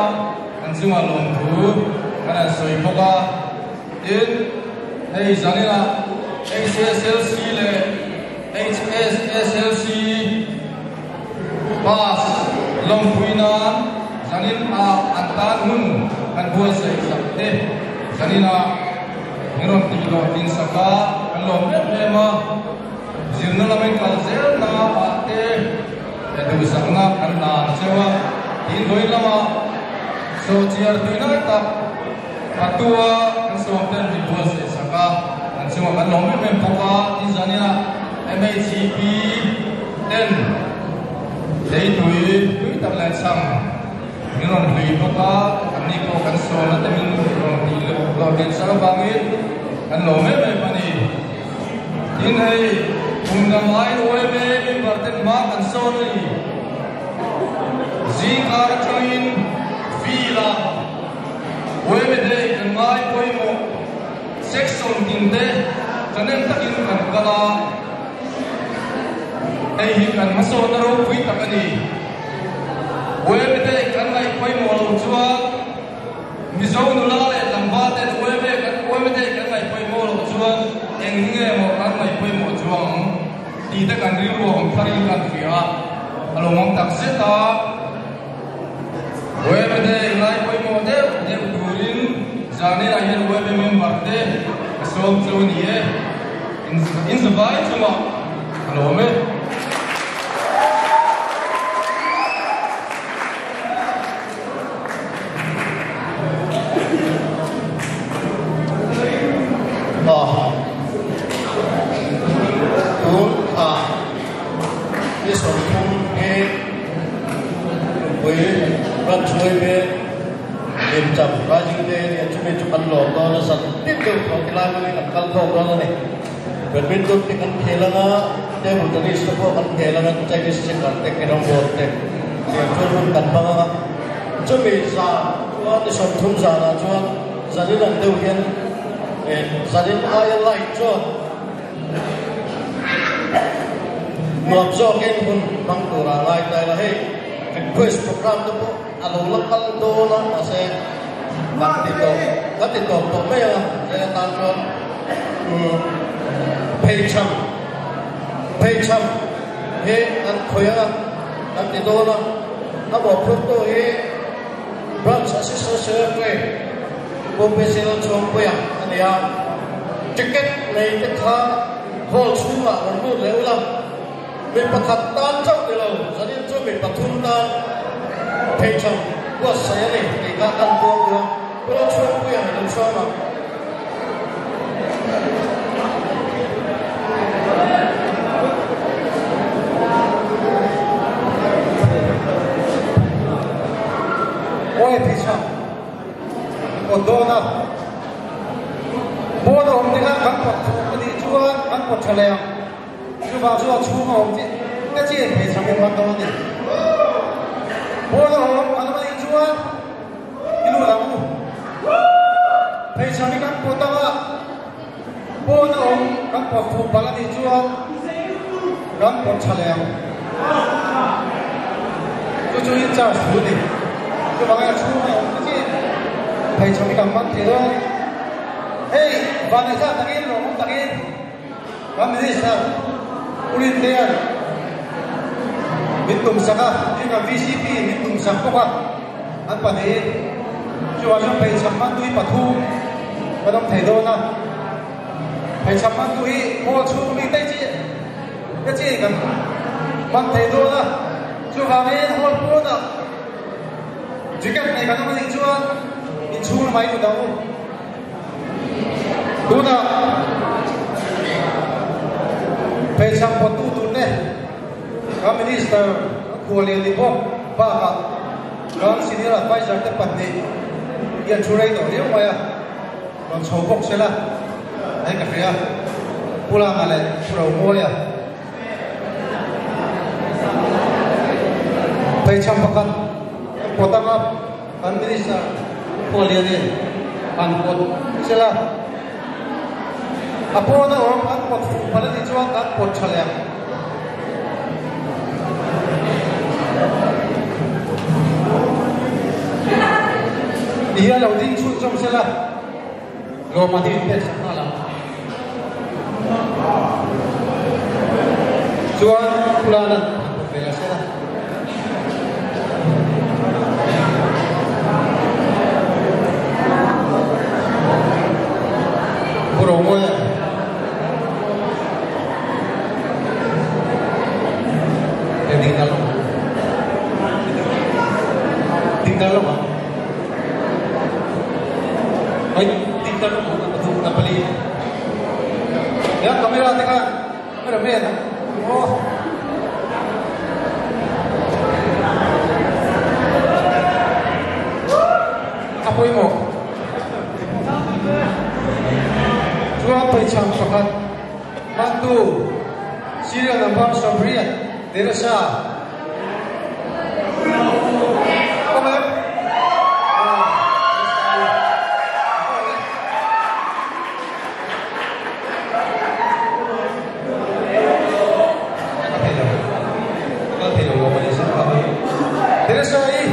An chungah lawmthu kan han sawi bawk a, tin, hei zaninah HSLC leh HSSLC pass lawmpui nan zanin ah an tan hun kan buatsaih sak te zaninah min rawn tih hlawhtlin sak a, kan lawm em em a, zirna lamin kal zel na ah te Duhsakna kan hna ang cheu a, tin vawiin lamah sawhchiar tuinai tak Patua kan sawm ten min buatsaih sak a, an chungah kan lawm em em bawk a, tin zaninah MHCP ten leitui tui tak leh chhang min rawn hlui bawk a, anni pawh kan sawmna te min rawn tih hlawhtlin sak avangin kan lawm em em a ni. Tin hei, kum dang aiin yma member ten hma kan sawn a ni. Zingkar atangin field ah yma day kan ngai pawimawh section tin te thahnem takin kan kal a, hei hi kan hmasawnna ropui tak a ni. Yma day kan ngaih pawimawh lo chuan Mizo nula leh tlangval ten yma kan yma te kan ngaih pawimawh loh chuan eng nge maw kan ngaih pawimawh chuang ang tih te kan rilru a awm thar in kan hria a, a lo awm tak zet a. Yma te i ngai pawimawh deuh deuh. Zaninah hian YB member te ka sawm chu a ni e. In zavai chungah ka lawm e. Tun a ni 30 hi nupui ran chhuai mek limcham Rising Day a nia chumi chu kan lawm dawn a zan tin deuh tho tilai mawin an kal khawm dawn a ni. Badminton te kan khel anga table tennis te pawh kan khel anga Chinese checker te carrom board te tiang chuan hun kan hmang anga chumi zan chuan ni 30 zanah chuan zanin ang deuh hian zanin aia light chuan Nuam zawkin hun hmang tura ngai ta ila hei request program te pawh a lo la kal dawn a mahse kan ti tawp kan ti tawp tawh mai ang a zai atan chuan pheichham pheichham hi an khawih ang a kan ti dawn a a mawhphurtu hi branch assistant secretary Pu Basil Chhungpuia a ni a, ticket nei te kha hall chhungah rawn lut leh ula, mi pakhat tan chauh ni lo, zanin chu mi pathum tan pheichham buatsaih a ni tih kha kan puang duh a, Pu Chhungpuia hi lo sawm ang. Awi pheichham. Pawt dawn a, pawn a awm te khan kan pawt thuk a nih chuan kan pawt tha leh ang. Chuvang chu a chhung a awm chi te chi phei chhang in man dawn a ni. Pawn a awm kan awm a nih chuan i lut ang u. Phei chhang hi kan pawt ang a, pawn a awm kan pawt thuk palh a nih chuan kan pawt tha leh ang. Chu chu in charge thu a ni. Chuvangin a chhung a awm te chi phei chhawm hi kan hmang thei dawn. Hei vanneihtlak takin lawmawm takin kan minister U Rintea'n min tumsak a, tin kan VCP in min tumsak bawk a, an pahnihin chuvang chuan phei chham hmantu hi pathum kan awm thei dawn a. Phei chham hmantu hi hall chhung mi te chi Ka chi kan hman thei dawn a, chuvangin hall pawnah ticket nei kan awm anih chuan inchhung mai lut ang u. Tunah pheichham pawttu turte kan Minister Khualian ni bawk bakah kan Senior Adviser te pahnih hi an thu rei tawh riau mai a. Rawn chho bawk se la, hei ka hria, Pu Langa leh Pu Romuaia. Pheichham pakhat kan pawt anga kan Minister Khualianin an pawt se la, a pawna awm an pawt fuh palh a nih chuan an pawt tha leh ang. Ti hian lo ding chhunzawm se la, lawmman hi inpek sak nghal ang. Chuan Pulana an pawt ve leh se la. Pu Romawia. Chuan pheichham pakhat Mantu serial number 80 Teresa Awm em? Teresa i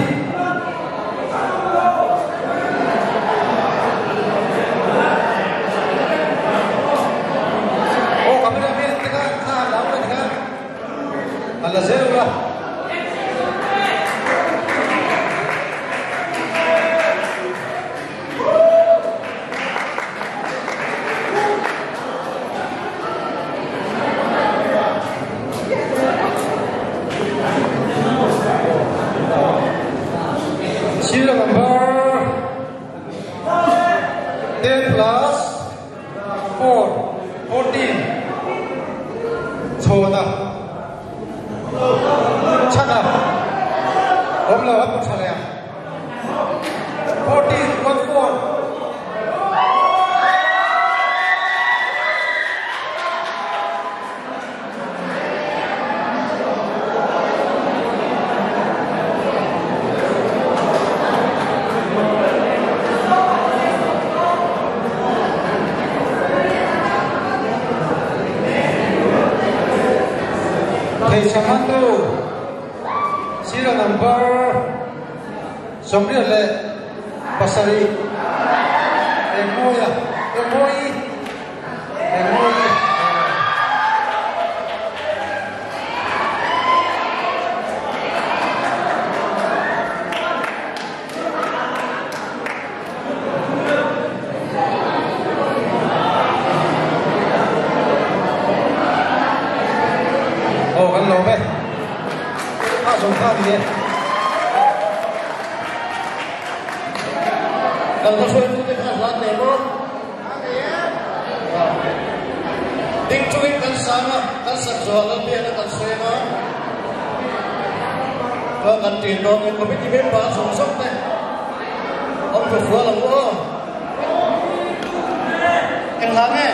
Aw camera man te kha kha lam te kha an la zel ula. 10 plus 4, 14. Chhona. Chhana. Om lo hap chhana ya. 14, 1, 4. Thei samantu zero number somriat le pasari engmoya engmoi engmoi Oh, kan lo ve. A zong kha ni. Kan ka soi tu te kha hlan nei mo. Ding chungin kan sanga, kan sak zo la bi na kan soi na. Ka kan tin no ni committee member song song te. Om tu fuwa la mo. Eng la nge?